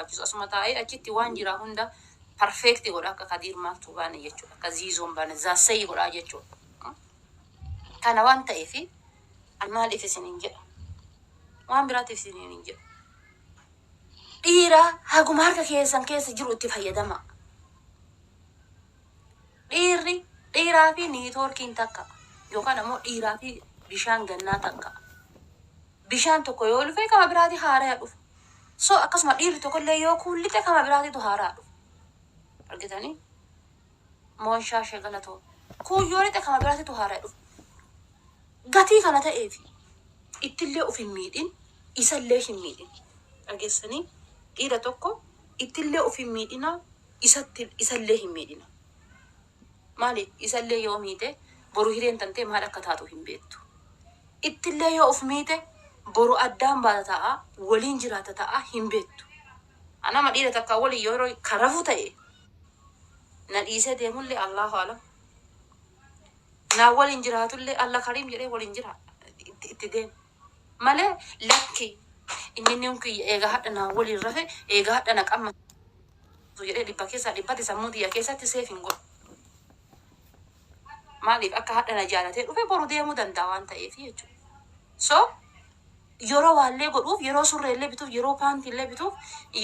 barbaachisu. Asuma taa'ee achitti waan jiraa hunda perfect godha akka Kadiir maaltu baane jechuudha. Akka Ziizoon baane zaassayii godhaa jechuudha. Kana waan ta'eef ani maaliif isiniin jedha? Waan biraatiif isiniin hin jedhu. Dhiira haguma harka keessan keessa jiru itti fayyadamaa. Dhiirri dhiiraa fi niitoorkiin takka yookaan ammoo dhiiraa fi bishaan gannaa takka. Bishaan tokko yoo lufe kama biraati haaraya dhufa. So akkasuma dhiirri tokkollee yoo kuullixe kama biraatitu haaraa dhufa. Argitanii? Moonshaa ishee galatoo. Kun yoo lixe kama biraatitu haaraya dhufa. Gatii kana ta'eef ittillee of hin miidhin, isallee hin miidhin. Dhageessanii? Dhiira tokko ittillee of hin miidhinaa, isatti isallee hin miidhina. Maaliif isallee yoo miite boru hireen tantee maal akka taatu hin beektu. Ittillee yoo of miite boru addaan baata ta'a, waliin jiraata ta'a hin beektu. Anama dhiira takkaa waliin yeroo karafu ta'e na dhiisee deemullee Allahu alam. Naa waliin jiraatullee Alla kariim jedhee waliin jira itti itti deema. Malee lakki inni inni kiyya eega hadha naa waliin rafe eega hadha na qammasu jedhee dhibba keessaa dhibbatti sammuu tiyya keessatti seef hin godhu. Maaliif akka hadha na jaalatee dhufe boru deemuu danda'a waan ta'eef jechuudha. So yeroo waallee godhuuf yeroo surreellee bituuf yeroo paantiillee bituuf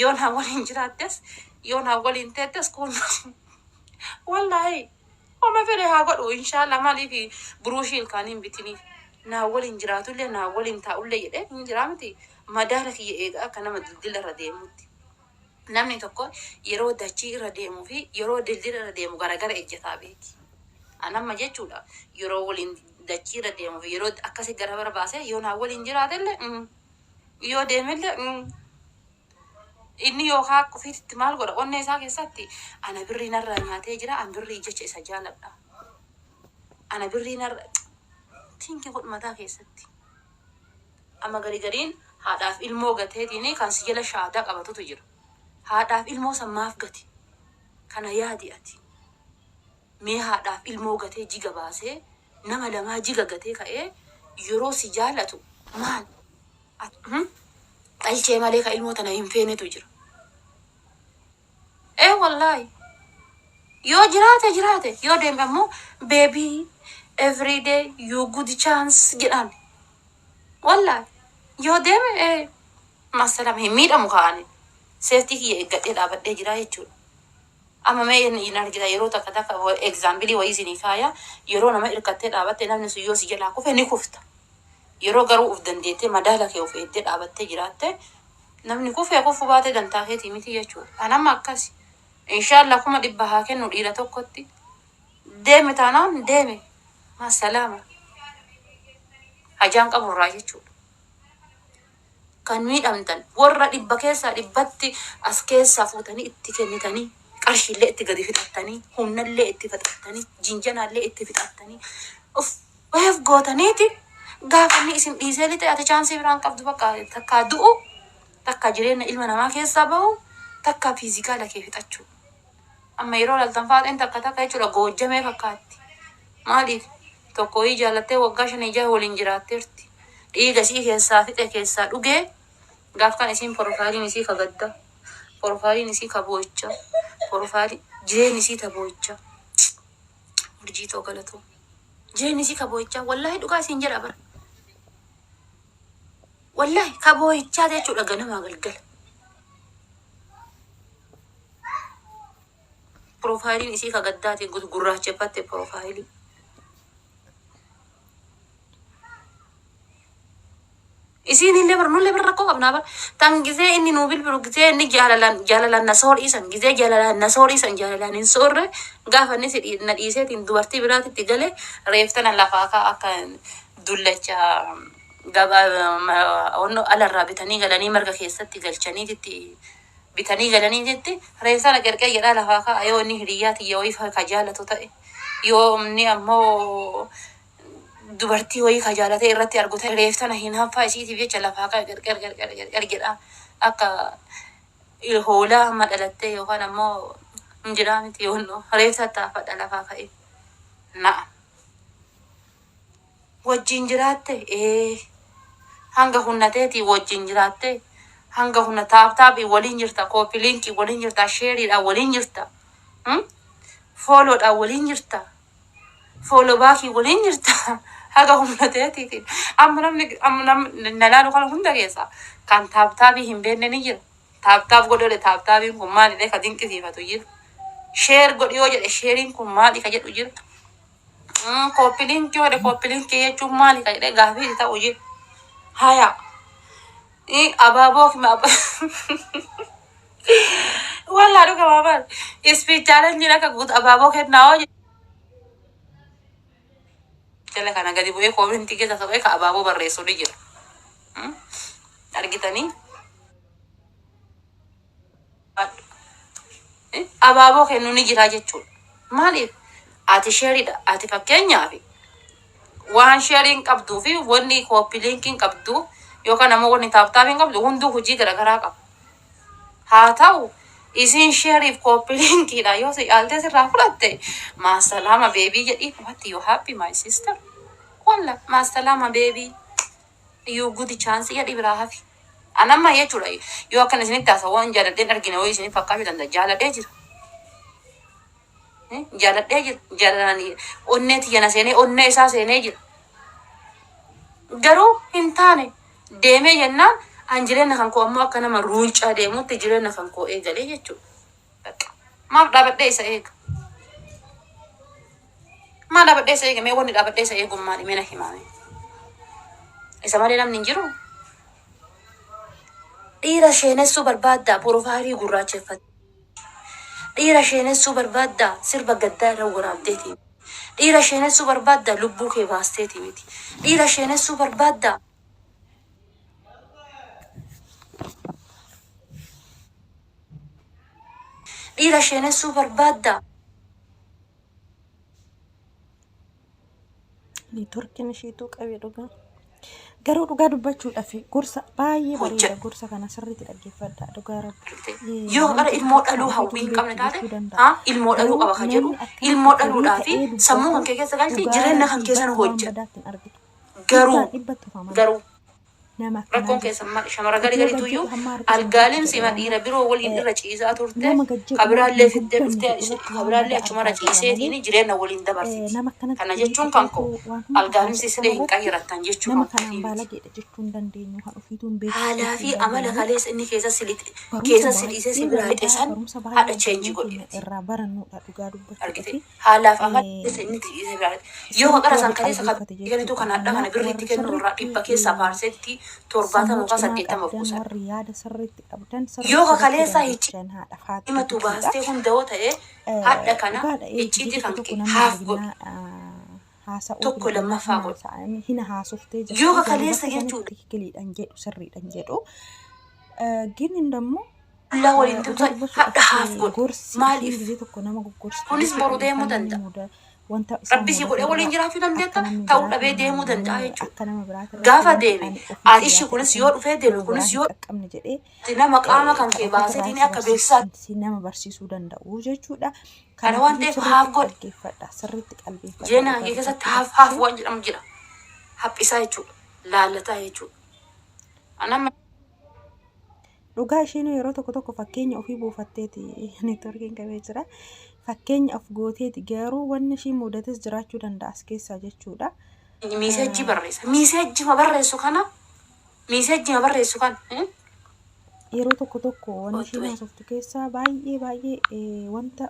yoo naa waliin jiraattes yoo naa waliin teettes kun wallaahi homa fedhe haa godhu inshallah. Maaliif buruushii ilkaanii hin bitiniif naa waliin jiraatullee naa waliin taa'ullee jedhee hin jiraa miti. Madaala kiyya eegaa akka nama dildila irra deemutti. Namni tokko yeroo dachii irra deemuu fi yeroo dildila irra deemu garagara ejjataa beeki. Anamma jechuudha yeroo waliin dachii irra deemuu fi yeroo akkasi gara bara baasee yoo naa waliin jiraatellee yoo deemellee inni yookaan akka ofiitti maal godha onnee isaa keessatti ana birrii narraa nyaatee jira, an birrii jecha isa jaaladha. Ana birrii narra tinki godhu mataa keessatti. Amma gari gariin haadhaaf ilmoo gateetiin kan si jala shaadaa qabatutu jira. Haadhaaf ilmoo san maaf gati? Kana yaadi ati. Mee haadhaaf ilmoo gatee jiga baasee nama lamaa jiga gatee ka'ee yeroo si jaalatu maal? Dhalchee malee ka ilmoo tana hin feenetu jira. Ee wallaahi. Yoo jiraate jiraate, yoo deeme ammoo baby, every day you good chance jedhaan. Wallaahi. Yoo deeme ee masalam hin miidhamu ka'anii. Safety kiyya eeggadhee dhaabadhee jira jechuudha. Amma mee hin argita yeroo takka takka example wayii isinii kaaya, yeroo nama hirkattee dhaabatte namni sun yoo si jalaa kufe ni kufta. Yeroo garuu uf dandeettee madaala kee of eeddee dhaabattee jiraatte namni kufee kufuu baate dantaa keetii miti jechuudha. An amma akkasi. Inshaallah 100,000 haa kennu dhiira tokkotti. Deeme taanaan deeme. Maasalaama. Hajaan qaburraa jechuudha. Kan miidhamtan warra dhibba keessaa dhibbatti as keessaa fuutanii itti kennitanii qarshiillee itti gadi fixattanii humnallee itti fixattanii jinjanaallee itti fixattanii uf of gootaniiti gaafa inni isin dhiisee lixe ati chance biraan qabdu bakka takkaa du'u, takkaa jireenya ilma namaa keessaa bahu, takkaa physical kee fixachuu. Amma yeroo laltan faaxeen takka takka jechuudha goojjamee fakkaatti. Maaliif tokko wayii jaalattee waggaa shanii jaha waliin jiraatteerti. Dhiiga isii keessaa fixe keessaa dhugee gaaf kan isiin profileiin isii ka gaddaa. Profileiin isii ka boo'ichaa. Profile jireenyi isii ta boo'ichaa. Urjii too galatoo. Jireenyi isii ka boo'ichaa. Wallaahi dhugaa isiin jedha bara. Wallaahi ka boo'ichaa jechuudha ganamaa galgala. Profileiin isii ka gaddaatiin gurraacheffatte profile. Isiin illee bar nullee bar rakkoo qabnaa bar. Tan gizee inni nuu bilbilu, gizee inni jaalalaan jaalalaan na sooriisan, gizee jaalalaan na sooriisan jaalalaan hin soorre, gaafa inni si na dhiiseetiin dubartii biraatitti gale reeftana lafaa kaa akka dullacha gabaa onno alarraa bitanii galanii marga keessatti galchaniititti bitanii galaniititti reeftana qerqee jedhaa lafaa kaa. Yoo inni hiriyyaa tiyya wayii ka jaalatu ta'e, yoo inni ammoo dubartii wayii ka jaalatee irratti argu ta'e, reeftana hin haffaa isiitiif jecha lafaa kaa qerqer qerqer qerqer jedhaa akka hoolaa amma dhalattee yookaan ammoo hin jiraa miti yoonno reefta taafadha lafaa ka'e na'a. Wajjin jiraatte ee hanga hunnateetii wajjin jiraatte Hanga humna tap tapii waliin jirta, copy linkii waliin jirta, shareiidhaan waliin jirta, Followdhaan waliin jirta, follow backii waliin jirta. Haga humna ta'eetiitiin. Amma namni amma namni na laalu kana hunda keessa kan tap tapii hin beekne ni jira. Tap tap godhe tap tapiin kun maalidha ka dinqisiifatu jira. Share godhi yoo jedhe shareiin kun maali ka jedhu jira. Copy linkii yoo jedhe copy linkii jechuun maali ka jedhe gaafii ta'u jira. Haya. Abaaboo kima wallaa dhuga baabaan speed challenge akka guutu abaaboo kennaa hoo jala kana gadi bu'ee commentii keessa ta'ee ka abaaboo barreessu ni jira. Argitanii? Abaaboo kennu ni jira jechuudha. Maaliif? Ati shareiidha. Ati fakkeenyaaf waan shareiin qabduu fi wanni copy linkiin qabdu yookaan ammoo wanni tap tapiin qabdu hunduu hojii garaagaraa qaba. Haa ta'u, isiin shareiif copy linkiidha yoo si caaltee sirraa fudhatte, maasalaama baby jedhii. What, you happy, my sister? Walla maasalaama baby, you good chance jedhi biraa hafi. Anamma jechuudha, yoo akkana isinitti haasa'u waan jaaladheen argine wayii isinif fakkaachuu danda'a. Jaaladhee jira. Jaaladhee jira. Jaalalanii onnee tiyya na seenee onnee isaa seenee jira. Garuu hin taane. Deemee jennaan an jireenya kan koo ammoo akka nama ruuncaa deemutti jireenya kan koo eegalee jechuudha. Bakka. Maaf dhaabadhee isa eega? Maal dhaabadhee isa eega? Mee wanni dhaabadhee isa eeguun maali? Mee na himaame. Isa malee namni hin jiru. Dhiira sheenessuu barbaaddaa profileii gurraacheffate. Dhiira sheenessuu barbaaddaa sirba gaddaa irra waraabdeeti. Dhiira sheenessuu barbaaddaa lubbuu kee baasteeti miti. Dhiira sheenessuu barbaaddaa. Dhiira sheenessuu barbaaddaa. Networkiin isheetu qabe dhugaa. Garuu dhugaa dubbachuudhaaf gorsa baay'ee bareeda. Hojjedhu. Gorsa kana sirriitti dhaggeeffadha. Dhugaa rabbi. Yoo Namni qara tokko ilmoo tokko dhaluu ofiitu hawwii hin hin qabne beektu taate jechuu danda'a. haa ilmoo dhaluu Garuu qaba ka jedhu namni akkanatti ilmoo horii dhaluudhaa fi ta'ee sammuu dubbatu kan kee keessa galchi dhugaa jireenya kan rabbii keessan bakka waan hojjedhu. badaatti hin argitu. Garuu Dhibbaan dhibbatti of amana. garuu Nama akkanaa rakkoon keessan jechuudha. maal shamara Ati gari yoo garitu gad iyyuu jedhu hamma argu sana algaaleen gad sima jedhe dhiira biroo waliin irra ciisaa turte nama gad jedhu waan kabiraallee hin fiddee dubbanne dhuftee jedhu irratti waan kabiraallee badaa achumarra argaa jirra malee ciiseetiin jireenya waliin dabarsiti. nama akkanatti Kana horii jechuun kan koo ta'eetu waan hunda algaalimsi haasa'u siree hin kanarratti qayyarattan jechuu nama kan kanaan kootii miti. baalageedha jechuu hin dandeenyu, kan ofiituu hin beektu Haalaa jechuu fi hin amala dandeenyu. kaleessa inni keessa si lixe Barumsa keessa si dhiisee si baay'ee biraa lixe bareedaa, san barumsa haadha baay'ee change obboleeyyan keenya godheeti. irraa barannuudha dhugaa dubbachuudhaaf. Argite, haalaaf amala keessa inni dhiisee biraa lixe. Yoo Sirriitti qara san warri kaleessa qalbeeffate kennitu jechuudha. kan hadhaa Kanaaf kana birriitti warri kennu irraa sirriitti dhibba keessaa percentii 70 sammuu yookaan cimaa 80 of qabdan, qusadha. warri yaada sirriitti qabdan Yoo sirriitti hubachuu kaleessa dandeechan haadha faaxee himatu jechuudha. baastee hunda'oo ta'e hadha kana Dhugaadha, biyya icciitii tokko kan tokko kee namni haaf godhi. arginaa haasa'uu Tokko filatannaa lammaffaa hin godhi. haasa'an hin haasoftee Yoo jirti garuu kaleessa bakka jechuudha. sanatti kiliidhan jedhu sirriidhan jedhu. Gin immoo Ollaa waliin dhugaa tumsa hadha dubbachuudhaaf haaf godhi. gorsi isheen Maaliif? gisee tokko nama goggorsitu Kunis jechuudha boru deemuu yookaan namni danda'a. muda wanta isaan Rabbi si mudate godhee waliin irraa jiraachuu akka dandeetta namni ta'uu biraa dhabee hin deemuu danda'a jechuudha. akka nama biraati irratti Gaafa wanti deeme ani ofii ati ishi kiyyaa kunis ta'e yoo dhufee deeme nama biraa kunis hin yoo qaqqabne jedhee nama qaama kan kan kee ofiirraa baaseetiin si akka beeksisaa barsiisu nama barsiisuu danda'u jechuudha. Kana waan Kanaafuu ta'eef haaf sirriitti godhi. dhaggeeffadha, sirriitti qalbeeffadha Jireenya dhugaa kee keessatti dubbachuudhaaf. haaf haaf waan jedhamu jira. Haphisaa jechuudha. Laallataa jechuudha. Anamma Dhugaa isheen yeroo tokko tokko fakkeenya ofii buufatteeti, networkiin qabee jira. Fakkeenya of gooteeti, garuu wanni ishii mudates jiraachuu danda'a as keessaa jechuudha. Messageii barreessa. Messageii barreessu kana messageii barreessu kana. Yeroo tokko tokko wanni Oottu isheen ba'e. haasoftu keessaa baay'ee baay'ee wanta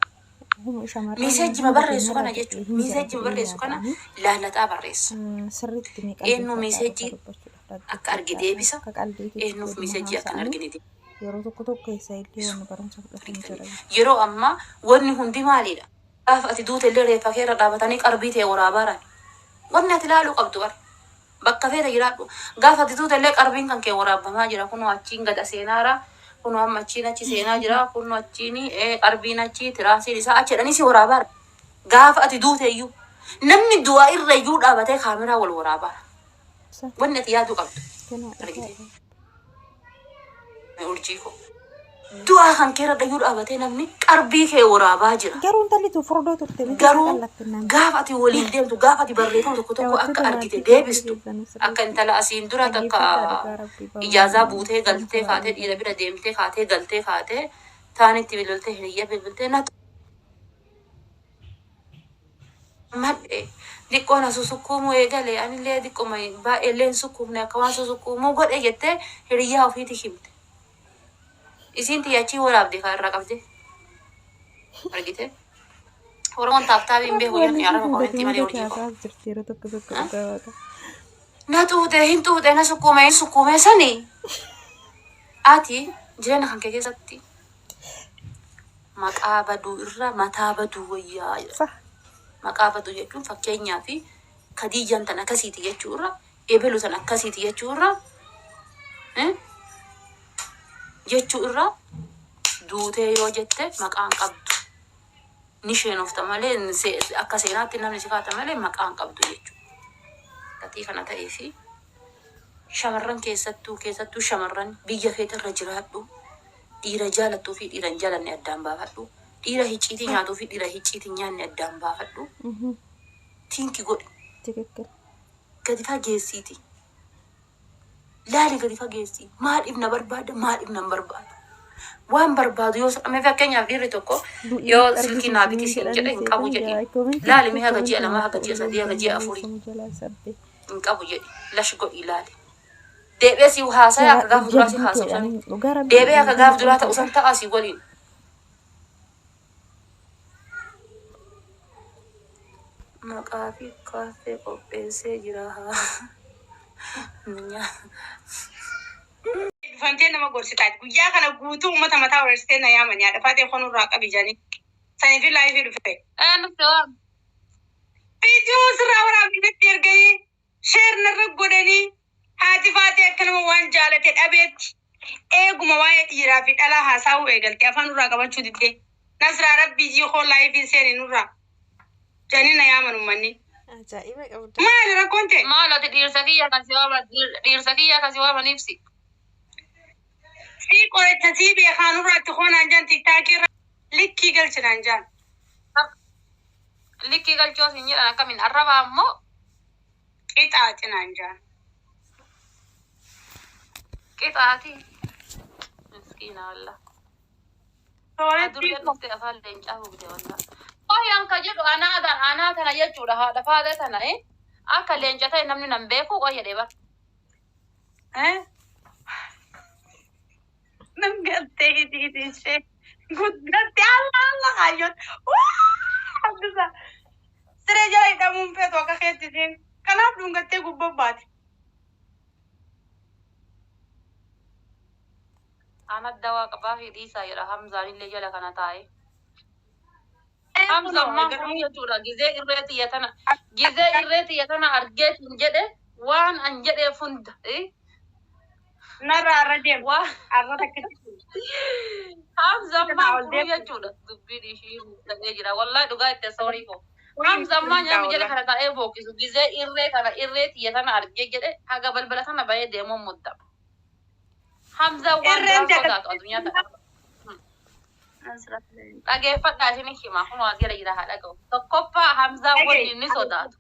shamarran Messageii hunda barreessu keenyarra kana jechuudha. hin jira Messageii jedhee barreessu kana yaada'anii laallataa barreessa. Sirriitti mee Eenyu qalbeeffadhaa dhugaa messageii dubbachuudhaaf akka arge dhaggeeffadhaa. deebisa. Akka qalbiitti Eenyuuf oduma messageii akka hin haasa'anii argine yeroo tokko tokko keessa illee wanni barumsa fudhatan jira jechuudha. Yeroo ammaa wanni hundi maalidha? Gaafa ati duute illee reeffa kee irra dhaabatanii qarbii ta'e waraabaaran. Wanni ati ilaaluu qabdu bara. Bakka feete jiraadhu. Gaafa ati duute illee qarbiin kan kee waraabamaa jira. Kunoo achiin gada seenaara. Kunoo amma achiin achi seenaa jira. Kunoo achiin qarbiin achi tiraasiin isaa achi jedhanii si waraabaara. Gaafa ati duute iyyuu namni du'aa irra iyyuu dhaabatee kaameraa wal waraabaara. Wanni ati yaaduu qabdu. Kenaa Argite? dhugaadha. Urjii koo. Du'aa kan keerra dhayyuu dhaabatee namni qarbii kee waraabaa jira. Garuu intalli tun furdoo turte miti Garuu qal'atte naan. gaafa ati waliin deemtu, gaafa ati barreeffama tokko tokko akka Daawwattoota argite maatii deebistu, keessan akka intala asiin dura takka dhaggeeffadhaa dhugaa rabbii bamaa ijaazaa buutee galtee barumsa kaatee baay'ee dhiira bira deemtee kaatee galtee kaatee taanitti bilbiltee hiriyyaa bilbiltee na madhe diqqoo na susukkuumuu eegale, anillee diqqoma baay'eellee hin sukkuumne, akka waan susukkuumuu godhe jettee hiriyyaa ofiiti himte. Isiin tiyya achii waraabde kaa irraa qabde argite. Oromoon taaptaabii hin beeku Rabbi wanni jedhani ishii arraba mudate koomentii malee mudate hojii koo. haasaaf jirti yeroo tokko tokko dhugaa waaqa. Na xuuxe hin xuuxe, na sukkuume hin sukkuume sani, ati jireenya kan kee keessatti maqaa baduu irra mataa baduu wayyaa jedha. Sah. Maqaa baduu jechuun fakkeenyaa fi Kadiijaan tan akkasiiti jechuu irra, ebelu tan akkasiiti jechuu irra, jechuu irra duutee yoo jette maqaan qabdu ni sheenofta malee, akka seenaatti namni si kaata malee maqaan qabdu jechuudha. Gatii kana ta'ee fi shamarran keessattuu shamarran biyya keetirra jiraadhu, dhiira jaalattuu fi dhiira hin jaalanne addaan baafadhu, dhiira hicciitii nyaatuu fi dhiira hicciitii hin nyaanne addaan baafadhu, think godhi, ትክክል. Gadi fageessiiti laali, gadi fageessi, maaliif na barbaada, maaliif na hin barbaadu, waan barbaadu yoo mee fakkeenyaaf dhiirri tokko yoo Du'ii silkii naa biti argisiisanii siin jedhe jedhanii hin qabu seetan jedhi jira. Koomentii laali mee haga ji'a koomentii 2 haga maaf ji'a ta'uu 3 haga ji'a 4 danda'u jalaa sabbe. Hin qabu jedhi, lash godhi laali, deebi'ee si haasaya akka gaafa duraa si Jabduu haasa'u ta'edha. sanitti Dhugaa rabbii deebi'ee akka intala gaaf duraa ta'u cimtuudha. san ta'a si waliin. Maqaa fi kaaffee qopheessee jira. Eebbifamtee nama gorsitaati. Guyyaa kana guutuu uummata mataa wareersitee na yaamani haadha faatee konurraa qabi jedhanii. Saniif live dhufe. Nutti waam. Viidiyoo sirraa waraabanii natti erganii share narra godhanii, haati faatee akka nama waan jaalate dhabeetti eeguma waa'ee dhiiraa fi dhalaa haasa'uu eegalte afaan nurraa qabachuu diddee. Nasraa rabbii jii koo live seeni nurraa jedhanii na yaaman uummanni. Ajaa'iba qabda. Maali rakkoon ta'e? Maal ati dhiirsa kiyya kan si waaman, dhiirsa kiyya kan si waaman ibsi. Sii qoricha sii beekaa nurraatti koonaan jaan, TikTokii irra likkii galchinaan jaan. Likkii galchoo siin jedhan akkamiin arrabaa ammoo? Qixaaxinaan jaan. Qixaati. Miskiina wallah. Adurree dhuftee afaan leencaa hugde wallah. Qoyyan ka jedhu anaa tan anaa tana jechuudha, haadha faadha tana akka leenca ta'e namni nan beeku qoyya dheeba. Eh? Nan galtee iti ishee guddatte alla alla kaayyoon. Abdisa. Siree jala hidhamuun feetu akka keetti isheen. Kanaaf dhungattee gubbaa baate. Ana dawaa qabaa fi dhiisaa jedha Hamzaan illee jala kana taa'e. Hamzaan maan kun jechuudha gizee irree tiyya tana, gizee irree tiyya tana argeetiin jedhe waan an jedheef hunda. Narraa irra deemu. Waan Arra takkitti. Hamzaan Kanaa maan ol kun deemu. jechuudha dubbiin ishii ta'ee jira wallahi dhugaa itti soorii koo. Hamzaan maan nyaanni jala kana taa'ee bookkisu gizee irree tana irree tiyya tana argee jedhe haga balbala tana bahee deemuun muddama. Hamzaan waan Irreen biraa sodaatu addunyaa tana. Dhageeffadhaa isin hima, kunoo as jala jira haa dhaga'u. Tokkoffaa Hamzaan wanni inni sodaatu.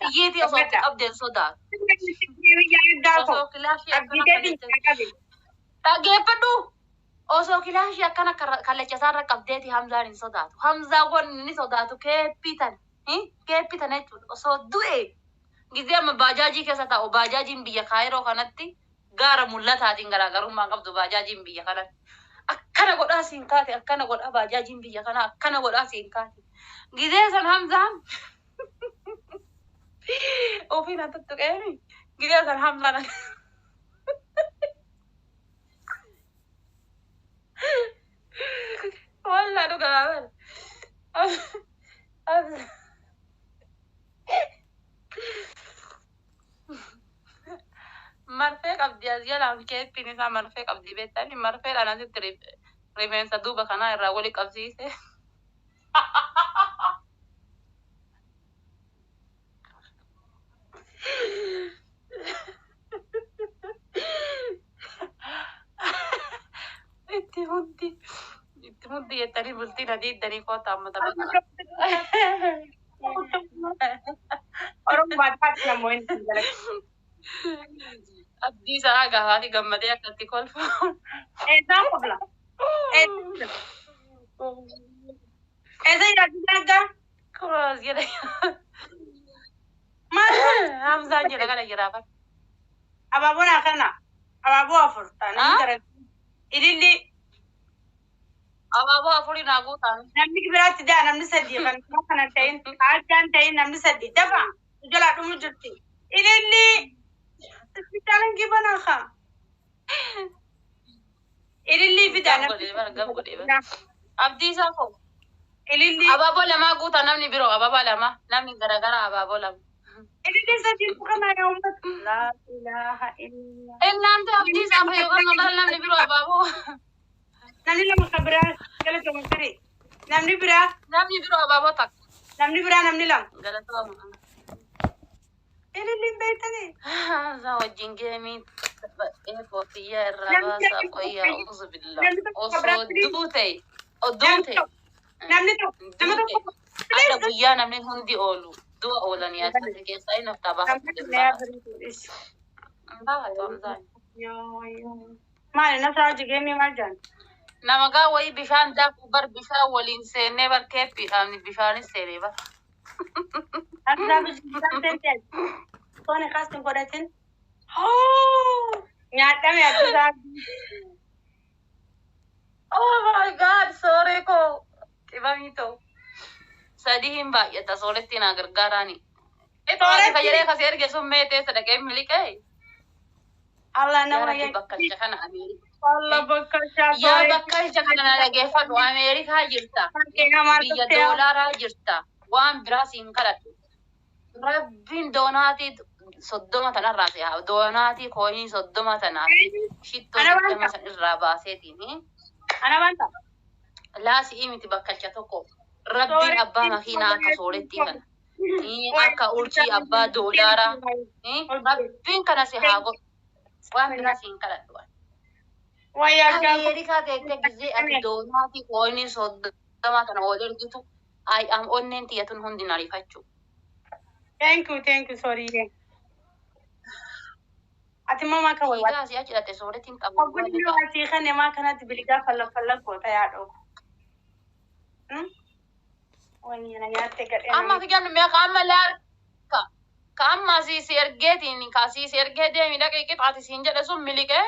Xiyyiitii osoo itti qabdeen sodaatu. Osoo kilaashii akkana kallacha dhageeffadhu. Osoo kilaashii akkana kallacha isaarra qabdeeti Hamzaan hin sodaatu. Hamzaan wanni inni sodaatu keeppii tana. Keeppii tana jechuudha. Osoo du'e gizee amma baajaajii keessa taa'u, baajaajiin biyya Kaayiroo kanatti gaara mul'ataatiin garaagarummaa qabdu, baajaajiin biyya kanatti. Akkana godhaa siin kaate, akkana godhaa baajaajiin biyya kanaa akkana godhaa siin kaate. Gizee san Hamzaan ofiin haa tuttuqeemi. Gizee san Hamzaan wallaa dhugaa bara. Marfee qabdi as jalaan, keeppiin isaa marfee qabdi beektani, marfeedhaan asitti rifeensa duuba kanaa irraa wali qabsiise. Itti Itti muddi. Itti muddi jettanii bultii na diiddanii koota amma tapha kana. Oromoo baataati namoo inni jala. Abdii isaa gaafaati gammadee akkatti kolfa. Eessaan qofla? Eessa jiraatu argaa? Kuroos jedhe. Maal? Hamzaan jedha kana jiraafat. Abaaboon akkana. Abaaboo afur ta'a. Gara ililli. Abaaboo afurii naa guutaan. Namni biraatti daa namni sadii kan kana ta'in addaan ta'in namni sadii dafa jalaa dhumu jirti. Ililli isbitaalan gibanaa kaa. Ililli fidaa Gab godhee bara gab godhee bara. Abdii isaa koo. Ililli. Abaaboo lamaa guutaa namni biroo abaaboo lama namni garagaraa abaaboo lama. Ililli sadii kanaa yaa uummata. Laa ilaaha illa. Innaan ta'e abdii isaa fayyuu kan maqaan namni biroo abaaboo. Namni lama kan biraa galatooma firii. Namni biraa. Namni biroo abaaboo takka. Namni biraa namni lama. Galatooma. Ililli hin beektanii. Hamzaa wajjin geemii taphadhee koofiyyaa irraa baasaa qoyyaa uzu billah. Osoo duute duute. Namni tokko nama Duute. tokko. Akka guyyaa namni hundi oolu du'a oolan yaadate keessaa inni naftaa baafatu baafatu Hamzaan. Maali nafsaa hojii geemii maal jedhan? Nama gaa wayii bishaan daakuu bar bishaan waliin seennee bar keeppiidhaan bishaanis seenee bar. Nafsaa hojii bishaan seentee. Tooni kaas hin godhatin. Nyaadhame addusaa. Oh my God, sorry koo. Qibamii ta'u. Sadii hin baay'ata sooretti naa gargaaraani. Ati ka jedhee kasi erge sun meetee sadaqee miliqee. Allah Yaa nama Rabbi bakkalcha kana Ameerikaa. Allah bakkalcha. Yaa bakkalcha kana na dhageeffadhu Ameerikaa jirta. Biyya doolaaraa jirta. Waan biraa siin kadhadhu. Rabbiin doonaatii 30 tanarraa si haa doonaatii kooyinii 30 tanaa fi shittoo 20 san irraa baaseetiin. Ana wanta. Laa si'ii miti bakkalcha tokko. Rabbiin abbaa makiinaa akka soorettii kana. Akka urjii abbaa doolaaraa. Rabbiin kana si haa godhu. Waan biraa siin kadhadhu. Wayyaa Ameerikaa teettee gizee ati doonaatii kooyinii 30 kana ol ergitu I am onneen tiyyatun hundi na rifachuu. Thank you, thank you, sorry. Ati immoo maa kan wayyaa. Fiigaa asii achi dhaqxe soorettiin qabu. Obbolli asii kan maa kanatti biligaa falla falla goota yaa dhoogu. Wayyaa na nyaatte gadhee. Amma fiigaan mi'a ka amma laarka. Ka amma asii si ergeetiin ka asii si ergee deemi dhaqee qixaati siin jedhe sun miliqee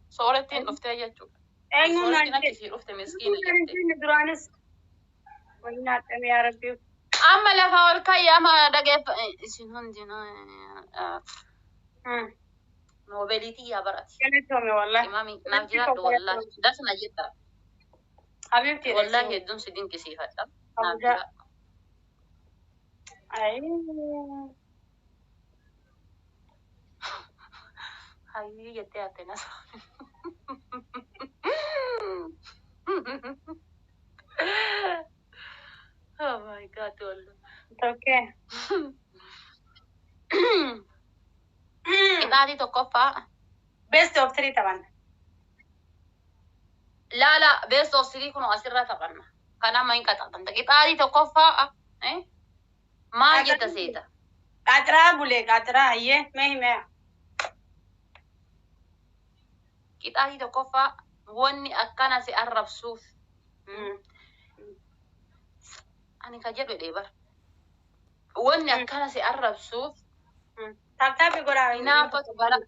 soorettiin dhuftee jechuudha. Eenyuun naan Soorettiin achi sii dhufte miskiina jette. Duraanis. Wayyaa nyaadhame yaa rabbi. Amma lafa ol ka'ii amma dhageeffa isin hundinuu noobeliitii yaa barati. Galatoome wallahi. Imaami naaf jiraadhu wallahi. Dasna jetta. Habibti. Wallahi hedduun si dinqisiifadha. Naaf jiraadhu. Ay. Hayyuu jettee hatte nas. Oh my God, wallah. It's okay. Qixaatii tokkoffaa. Best of three taphanna. Laala best of three kun asirra taphanna. Kan amma hin qaxaxamta. Qixaatii tokkoffaa. Maal jetta seeta? Qaaxiraa bulee qaaxiraa hayyee mee himee. Qixaatii tokkoffaa wanni akkana si arrabsuuf. Ani ka jedhu jedhee bara. Wanni akkana si arrabsuuf Taaptaapi godhaa. Hinaaffatu gara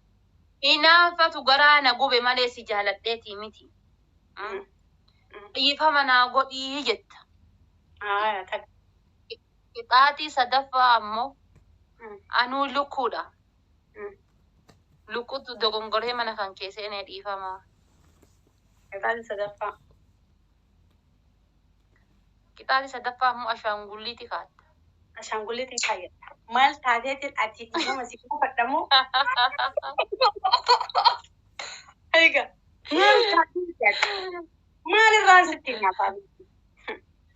hinaaffatu garaa na gube malee si jaaladheetii miti. Dhiifama naa godhii jetta. Qixaatii sadaffaa ammoo anuu lukkuudha. Lukkuutu dogongoree mana kan kee seenee dhiifamaa. Qixaatii sadaffaa. Qixaatii sadaffaa ammoo ashaangulliiti kaatta. Ashaangulliitiin kaayyadha. Maal taateetiin ati dhiifama si gaafadhamoo? Egaa maal taateetiin ati? Maalirraan sitti himaa?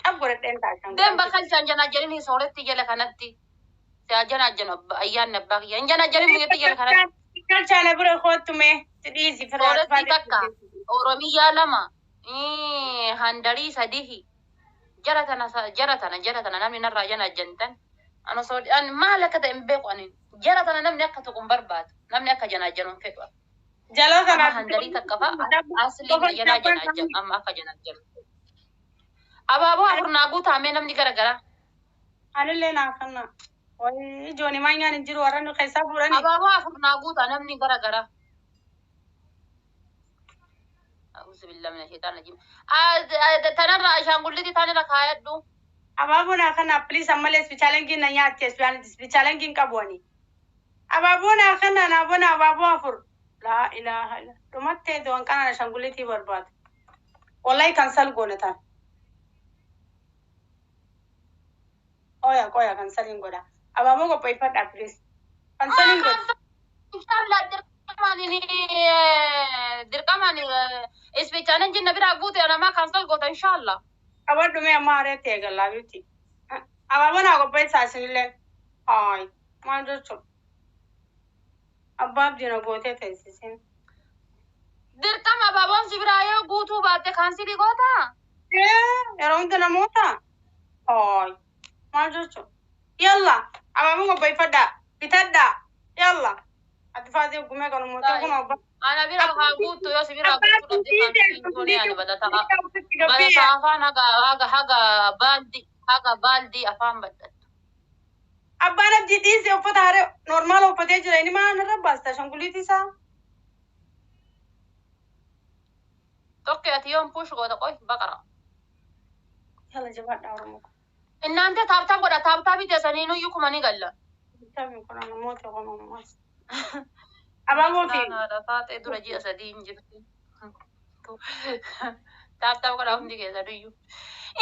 Qab godhadheen ta'a. Deem bakka isaan janajjalin sooretti jala kanatti. Si'a janajjanu ayyaanni abbaa kiyya. Hin janajjalin biyyatti jala kanatti. Galchaana bira kootu mee si dhiisi. Sooretti takka. Oromiyyaa lama. Handarii sadihi. Jara tana jara tana jara tana namni narraa jana jantan. Ani osoo ani maal akka ta'e hin beeku ani. Jara tana namni akka tuqu hin barbaadu. Namni akka janaa janu hin fedhu. Jaloo Amma kanaaf handarii takka fa'a asliin na jalaa janaa jan amma akka janaa janu. Abaaboo afur naa guutaamee namni garagaraa. Anillee naa kanna. Wayii ijooni maanyaan hin jiru warra nu keessaa fuudhani. Abaaboo afur naa guutaa namni garagaraa. A'uuzu billahi mina shaytaan rajiim. Tanarra ashaangullitii tanirra kaayadhu. Abaaboo naa kana please ammallee isbitaalengiin na nyaatti isbitaalengiin qabu ani. Abaaboo naa kana naa bona abaaboo afur. Laa ilaaha illa. Dhumattee doon kana ashaangullitii barbaadu. Wallahi cancel goona taan. Qoya qoya canceliin godha. Abaaboo qopheeffadhaa please. Canceliin godha. Inshallah dirqamaan dirqamaan isbitaaleen jinna biraa guute namaa cancel goota inshallah. Qabadhu mee amma hareetti eegallaa bitti. Abaaboo naa qopheessaa isinillee. Haay maal jechuun. Abbaa abdii na gootee teessisin. Dirqama abaaboon si biraa yoo guutuu baatte cancel goota. Yeroo hunda namoota. Haay maal jechuun. Yalla abaaboo qopheeffadhaa bitadhaa yalla. Ati faatee gumee kan mootii kun abbaa. Ana bira haa guuttu yoo si biraa guutuu dhabde cancel goonee ani balataa. Balataa afaan haga haga haga baaldi haga baaldi afaan badhattu. Abbaan abdii dhiisee uffata haree normaal uffatee jira inni maal narra baasta ashaanguliitii isaa. Tokko ati yoon push goota qoy baqara. Yalla jabaadhaa Oromoo. Innaante tap tap godha tap tapii teessanii nuyyuu kumanii galla. Taphni kun namoota kun ammas. Abaaboo fi Haadha faatee dura ji'a sadii hin jirti. Tap tap godha hundi keessaniyyuu.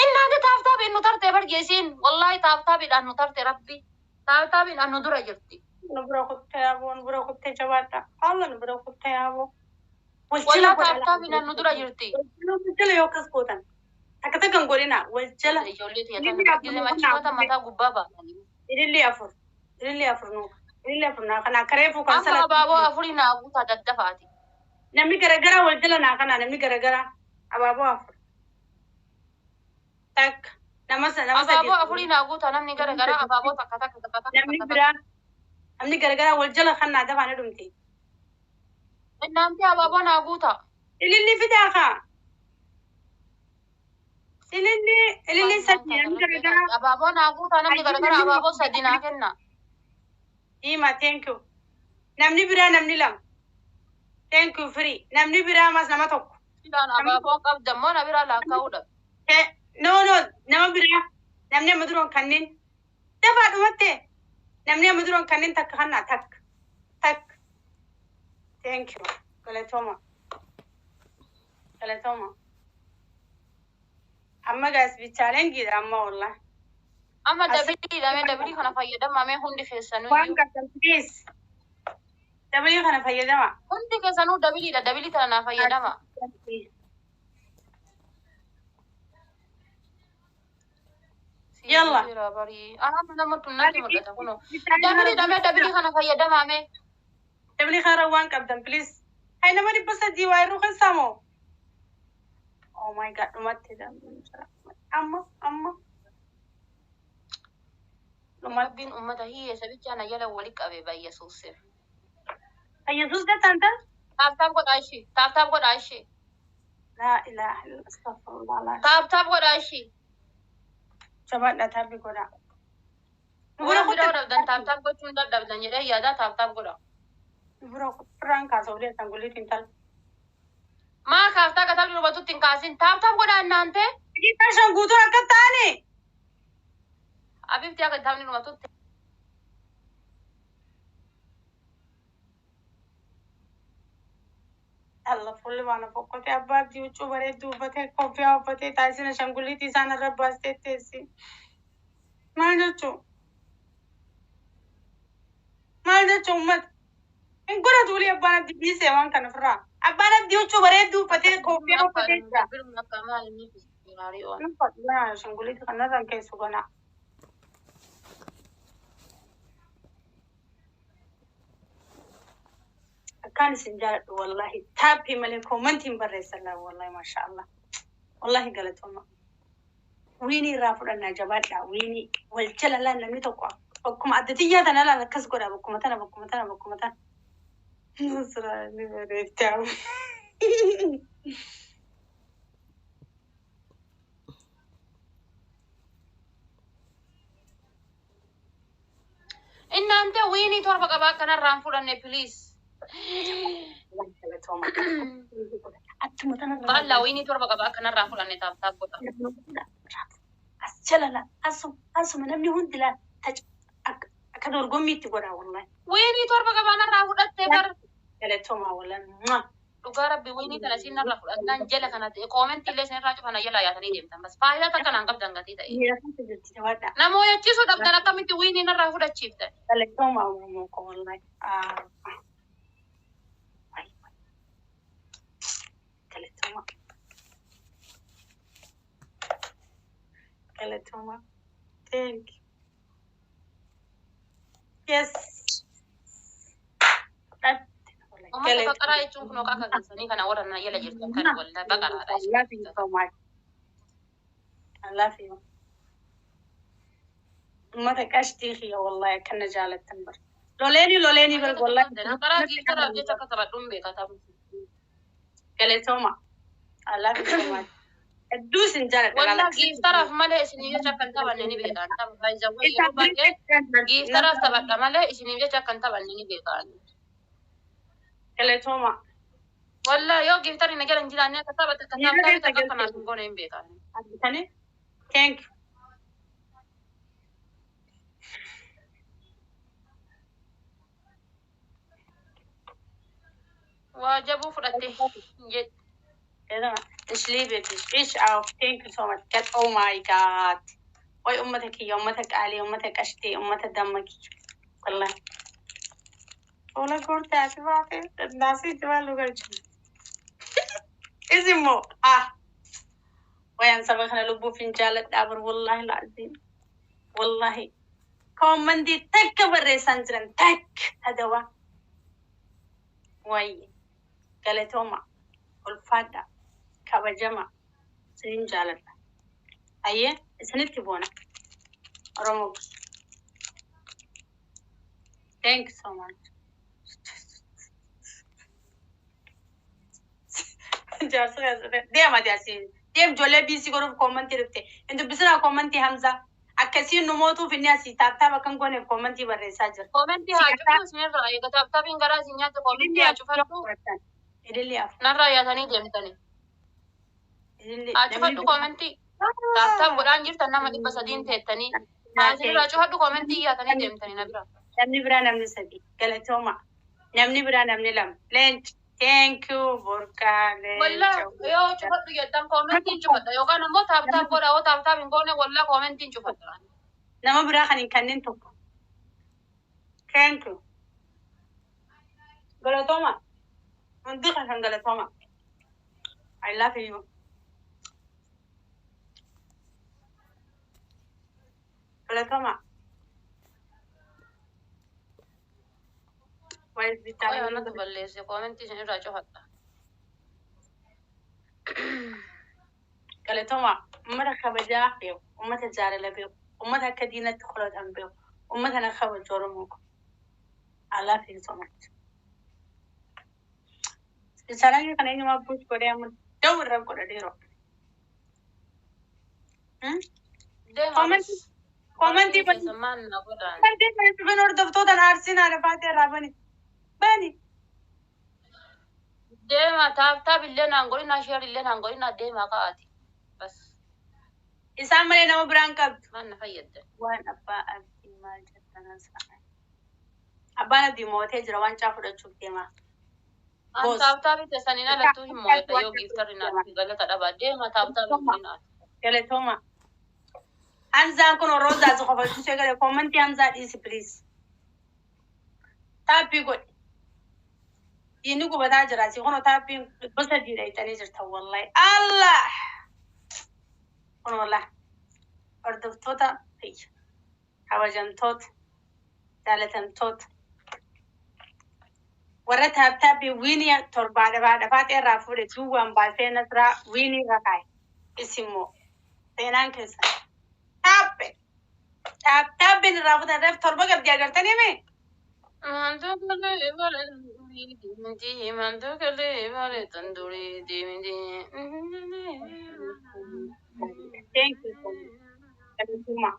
Innaante tap tapiin nu tarte bargeessiin wallaahi tap tapiidhaan nu tarte rabbi. Tap tapiidhaan nu dura jirti. Nu bira kuttee yaaboo nu bira kuttee jabaadhaa. Haala nu bira kuttee yaaboo. Wal jala Wallaahi godha. Tap tapiidhaan nu dura jirti. Wal jala yoo akkas gootan. Takka takkan godhina wal jala. Ijoollee xiyyataan gizee machiifata mataa gubbaa baasanii. Ililli afur. Ililli afur nu. Ililli afur naa kana kareefu kan Amma sala. abaaboo afurii naa guutaa daddafaati. Namni garagaraa wal jala naa kana namni garagaraa abaaboo afur. Takka nama nama sadi. Abaaboo afurii naa guutaa namni garagaraa abaaboo takka takka takka takka Namni takka takka. biraa namni garagaraa wal jala kan naa dafaanii dhumte. Innaanti abaaboo naa guutaa. Ililli fidaa kaa. Ililli ililli sadi namni garagaraa. Abaaboo naa guutaa namni garagaraa abaaboo sadi naa kenna. Hiima thank you. Namni biraa namni lama. Thank you free. Namni biraa mas nama tokko. Filaan abaaboo qabdammoo na biraa laakkaa'uu dhabe. No no nama biraa namni amma duroon kanneen dafaa dhumatte namni amma duroon kanneen takka kannaa takka takka. Thank you. Galatooma. Galatooma. Amma gaas bichaaleen giidha amma wallah. Amma double dhamee double kana fayyadamamee hundi keessanuu Waan iyyuu. qabdan please. Double kana fayyadama. Hundi keessanuu double dha double tana naa fayyadama. Yalla. Jira barii. Amma nama tun natti mul'ata kunoo. Double dhamee double kana fayyadamamee. Double kana waan qabdan please. Hay nama 300 waa irruu keessaa moo? Oh my god dhumatti amma amma dhumatti. Rabbiin uummata hiyyeessa bichaa na jala wali qabe baay'asuusee. Yesuus gattan tan? Tap tap godhaa ishee. Tap tap godhaa ishee. Laa ilaaha illa astaghfirullah. Laa Tap tap godhaa ishee. Jabaadhaa tap godhaa. Nu bira Waan biraa kutte dhabdan tap tap gochuun dadhabdan jedhee yaadaa tap tap godha. Nu bira kutte kaasa ulee sanguliitiin tal. Maa kaaftaa katabni hubatutti hin kaasin tap tap godhaa innaante. Daqiiqaa shan guutuun akka taane. Abibti akka taphni dhumatutti. Allah fuulli waan fokkotee abbaa abdii huccuu bareedduu uffatee koffiyaa uffatee taasisina shanguliitii isaan irra baastee teessi. Maal jechuu? Maal jechuu uummata? Hin godhatu ulee abbaan abdii dhiisee waan kana ofirraa. Abbaan abdii huccuu bareedduu uffatee koffiyaa uffatee jira. Shanguliitii kanarraan keessu ganaa. Akkaan isin jaaladhu wallahi tap malee comment hin barreessan laa wallahi maasha Allah. Wallahi galatooma. Wiinii irraa fudhannaa, jabaadhaa. Wiinii wal jala laal, namni tokko bakkuma adda xiyyaa tana laal, akkas godha, bakkuma tana, bakkuma tana, bakkuma tana. Nasraa ni bareechaa. Innaante wiinii 7 qabaa, akkanarraan fudhanne, please. Wallahi galatooma. Attuma tanarra. Baallaa wiinii 7 qabaa, akkanarraan fudhanne, tap tap godha. As jala laal, asuma asuma namni hundi laal, akka dorgommiitti godha wallahi. Wiinii 7 qabaa, narraa fudhatte bar. Galatooma wallahi. Dhugaa rabbi, wiinii kana isin narraa fudhannaan jala kana ta'e koomentii illee isin irraa cufana jala yaatanii deemtan, bas faayidaa takka naan qabdan gatii ta'e. Miira keessa jirti, jabaadhaa. Nama hojjechiisuu dhabdan, akkamitti wiinii narraa fudhachiiftan? Galatooma Oromoo koo wallahi. Ay, galatooma. Galatooma. Thank you. Yes. Fudhatte. Uummata baqaraa jechuun kun akka keessanii kana warra na jala jirtan kana, wallahi baqaraadha. I love you so much. I love you. Uummata qashtii kiyya, wallahi akkana jaalattan bar. Loleeni loleeni bar wallahi. Baqaraa giiftaraaf jecha akka taphadhuun beekatamu. Galatooma. I love you so much. Hedduu isin jaaladha. Wallah giiftaraaf malee isinii jecha akka hin taphanne ni beekan. Tapha yeroo baay'ee giiftaraaf taphadha malee isiniif jecha akka hin taphanne ni beekan. Galatooma. Wallah yoo giiftarri na jala hin jiraanne akka taphate akka Miira taphate keessa akka kanaaf galte. hin goone hin beekan. Argitanii? Thank you. Waa jabuu fudhatte jedhe. Galatooma. Ich liebe dich. Ich auch. Thank you so much. God, oh my God. Way ummata kiyya, ummata qaalii, ummata qashtii, ummata damma kiyya. Wallahi. Fuula goortaati baatee naasii itti waan galchu. Isin moo ah wayaan saba kana lubbuuf hin jaaladhaa bar, wallahi laaziim. Wallahi. Koomantii takka barreessaan jiran takka tadawaa. Wayyi. Galatooma. Ulfaadha. Kabajama. Isinin jaaladha. Ayyee, isinitti boona. Oromoo. Thank you so much. Jaarsa keessatti deema jaarsi. Deem, ijoollee biisii godhuuf koomantii dhufte. Hin dubbisinaa koomantii Hamzaa. Akkasiin nu mootuuf inni asii tap tap akka hin gooneef koomantii barreessaa jira. Koomentii haa cuftu isinirraa eega, tap tapiin garaa isin nyaate, koomentii haa cufadhu. Ililli 4. Narraa yaatanii deemtani. Ililli. Haa cufadhu koomentii. Tap tap godhaan jirtan, nama 300n teettanii. Haa isinirraa cufadhu koomentii, yaatanii deemtanii na bira. Namni biraa namni 3. Galatooma. Namni biraa namni 2. Leenci. Thank you, Burqaa. Walla Leenca. yoo cufadhu jettan koomentiin cufadha, yookaan ammoo tap tap godha, yoo tap tap hin goone walla koomentiin cufadha. Nama biraa kan hin kanneen 1. Thank you. Galatooma. Hundi kan galatooma. I love you. Galatooma. Wayis Qoy bittaa. anatu balleesse, koomentii isinirraa cufadha. Galatooma. Uummata kabajaa beeku. Uummata jaalala beeku. Uummata akka diinatti qolatan beeku. Uummata na kabaju, Oromoo ko. I love you so much. Challenge kana eenyumaa push godhee amma da'u irra godha dhiiroo. Deema. Koomentii koomentii bani. Keessa maal na godhaan? Koomentii bani, dhufin hordoftoota aarsiin haadha faatee irraa bani. Bani. Deema, tap tap illee naan godhina, share illee naan godhina, deema ka'aati. Bas. Isaan malee nama biraan qabdu. Maal na fayyadde? Waan abbaa abdii maal jettanan sa'a. Abbaan abdii mootee jira, waancaa fudhachuuf deema. An Boss. Tap tap teessaniin alattuu hin mo'adha yoo giiftarri naaf galata dhaba. Deema, tap tap hin godhinaati. Galatooma. Hamzaan kun roozaa si kofalchisee gale, koomantii Hamzaa dhiisi, please. Taappii godhi. Diinni gubataa jira. Si kun taappiin 300 dhayxanii jirtan wallahi. Allah! Kun wallahi. Hordoftoota kiyya. Kabajamtoota. Jaalatamtoota. Warra tap taappii wiinii 7 dhafaa dhafaatee irraa fuudhe, duwwaan baasee nasraa wiinii irra kaa'e. Isimmoo seenaan keessa. Taappe. Taappeen irraa fuutan reef torba qabdi agartanii mee? Mantu kalee bare deemti, mantu kalee bare tandurii deemti. Thank you so much. Galatoomaa.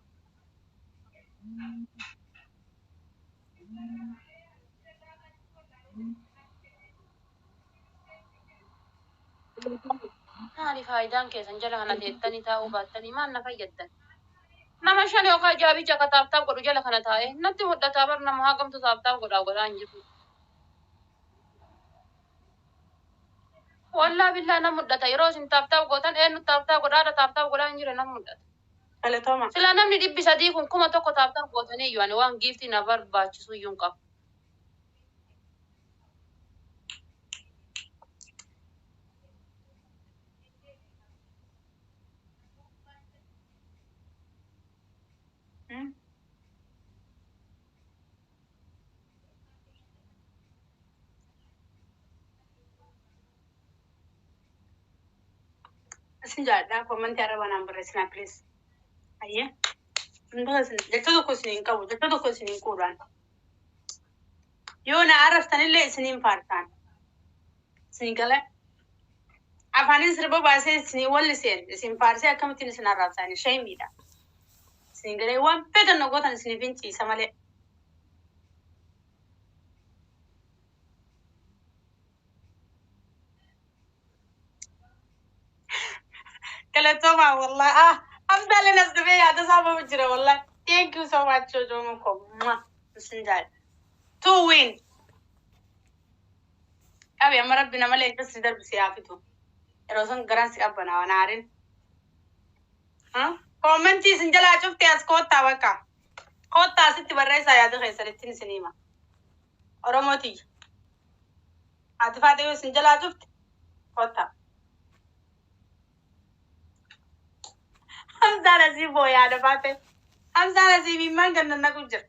Maali faayidaan keessan jala kana teettanii taa'uu baattanii maal na fayyaddan? Nama shan yookaan jaabicha akka tap tap godhu jala kana taa'e natti mul'ataa bar nama haqamtu tap tap godhaa godhaa hin jiru. Wallaa billaa na mul'ata yeroo isin tap tap gootan eenyu tap tap godhaadha tap tap godhaa hin jire na mul'ata. Galatoomaa. Silaa namni 300 kun 1000 tap tap gootanii iyyuu ani waan giiftii na barbaachisu iyyuu hin qabu. Isin jaalladha. Commentii arraba naan barreessinaa please. Ayyee. Hundumaa isin jecha tokko isin hin qabu. Jecha tokko isin hin quudhaan. Yoo na arrabsanillee isiniin faarsaan. Isin gala. Afaanin sirba baasee isinii walliseen isin faarsee akkamittiin isin arrabsaan shaymiidha. Isin galee waan feetan na gootan isiniif hin ciisa malee. Galatoomaa wallahi. Ah, Hamzaaleen as dhufee yaada isaa bahu jira wallahi. Thank you so much Jojo ko. Mwah. Isin jaalladha. To win. Qabi amma rabbi nama leenca si darbu si haa fitu. Yeroo sun garaan si qabbanaa waan aarin. Commentii isin jalaa cuftee as koottaa bakka. Koottaa asitti barreessaa yaada keessanittiin isin hima. Oromoo tiyya. Haati faatee yoo isin jalaa cufte koottaa. Hamzaan asii booyaa faate. Hamzaan asii mimmaan kan nannaqu jira.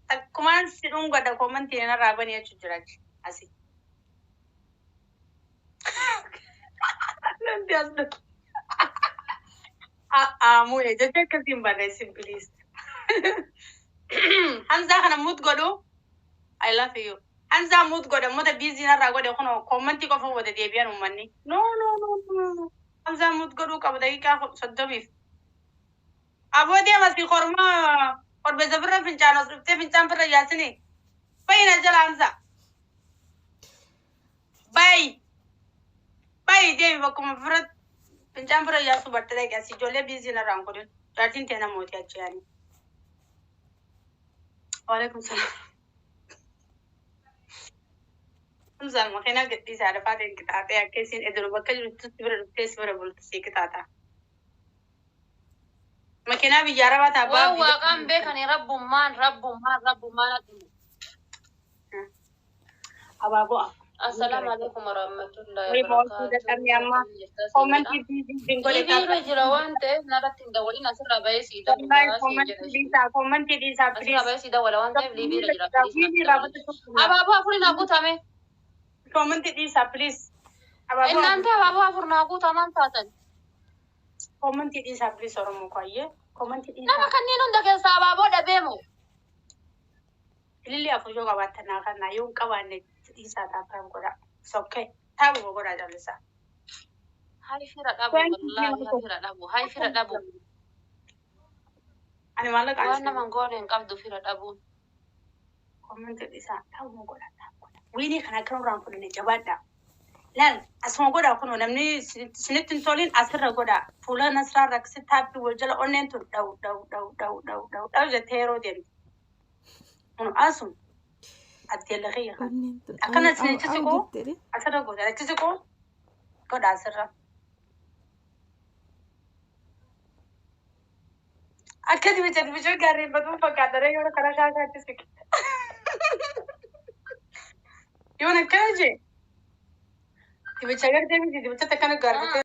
Takkumaan si dhungadha commentii narraa banii jechuu jira achi asii. Namni as dhufe. Aamu'e jecha akkasiin barreessin please. Hamzaa kana mute godhu. I love you. Hamzaa mute godha muta busy narraa godhe kun commentii qofa wada deebi'an uummanni. No, no, no, no, no. Hamzaa mute godhuu qaba daqiiqaa 30f. Aboo deema si korma korbeessa birra fincaan os dhuftee fincaan birra yaasini. Bayi jala Hamzaa. Bayi. Bayi deemi bakkuma bira fincaan bira yaasuu barte dhaqe asii ijoollee busy narraa hin godhin. Jaartiin tee namooti achi yaani. Waalaikum salaam. Hamzaan makiinaa gadhiisaa lafaa ta'e qixaaxee akka isiin edelu bakka jirtutti bira dhuftee si bira bultu si qixaaxa. Makiinaa biyya arabaa ta'a Waan waaqaan beekanii rabbummaan rabbummaan rabbummaan adhimu. Abaaboo. Assalaamu alaikum warahmatullahi Wayii booltuu wabarakaatuh. dadhabne amma commentii busy hin godhe Liiviirra jira waan ta'eef narratti hin dawwalin asirraa bahee sii Wallahi dawwala siin commentii jedhe. dhiisaa, commentii dhiisaa Asirraa please. bahee sii dawwala waan ta'eef liiviirra jira please Wiilii natti irraa dawwalin. buttu Abaaboo afuri naa guutame. Commentii dhiisaa please. Abaaboo Innaante abaaboo afur naa guutaman taatan. Commentii dhiisaa please Oromoo kooyyee. Commentii Nama dhiisaa. kanneen hunda keessaa abaaboo dhabeemu. Ililli afur yoo qabaattan naa kannaa yoo hin qabaanne dhiisaa taaphaan godha. Sokkee taabuma godhaa callisaa. Hai fira dhabu wallaahi hai fira dhabu hai fira dhabu. Ani maallaqa Waan nama hin goone hin qabdu fira dhabuun. Commentii dhiisaa taabuma godhaa taabuma godhaa. Wiinii kana akka nurraan fudhanne jabaadhaa. Laal asuma godhaa kunoo namni isinitti hin tolin asirra godhaa. Fuula nasraa raksi taappii wal jala onneen tun dhawu dhawu dhawu dhawu dhawu dhawu dhawu jettee yeroo deemte. Kun asuma addeella kiyya kana. Onneen tun Akkana awu awu isinitti awu siquu jettee asirra godhaa achi siquu godhaa asirra. Akka dibicha dibicha gaarreeffatu fakkaata yoo karaa shaashaatti siqe. Yoon akkana jee dibicha gartee miti dibicha akkana gaarreeffatee